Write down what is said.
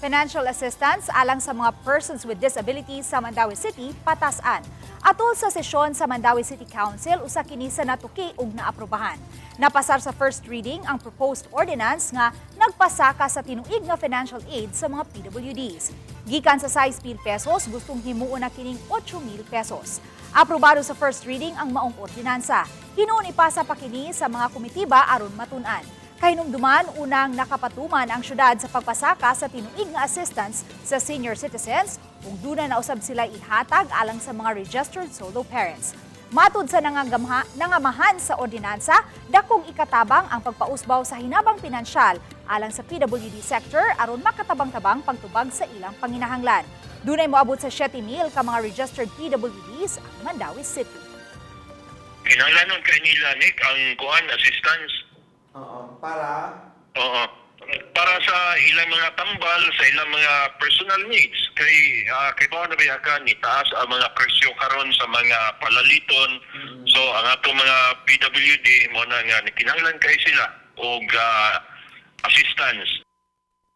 Financial assistance alang sa mga persons with disabilities sa Mandaue City patas-an. Atol sa sesyon sa Mandaue City Council, usa kini sa natuki ug naaprobahan. Napasar sa first reading ang proposed ordinance nga nagpasaka sa tinuig nga financial aid sa mga PWDs. Gikan sa 6,000 pesos, gustong himuon na kining 8,000 pesos. Aprobado sa first reading ang maong ordinansa. Hinuon ipasa pa kini sa mga komitiba aron matun-an. Kahinumduman, unang nakapatuman ang syudad sa pagpasaka sa tinuig nga assistance sa senior citizens ug duna na usab sila ihatag alang sa mga registered solo parents. Matud sa nangamahan sa ordinansa, dakong ikatabang ang pagpausbaw sa hinabang pinansyal alang sa PWD sector aron makatabang-tabang pagtubag sa ilang panginahanglan. Dunay moabot sa 7,000 ka mga registered PWDs ang Mandaue City. Kinahanglanon kay nila, Nick, ang kuan assistance. Oo, para Oo. Para sa ilang mga tambal, sa ilang mga personal needs. Kay ba na ba ni taas ang mga presyo karon sa mga palaliton. So ang atong mga PWD mo na nga kinahanglan kay sila og assistance.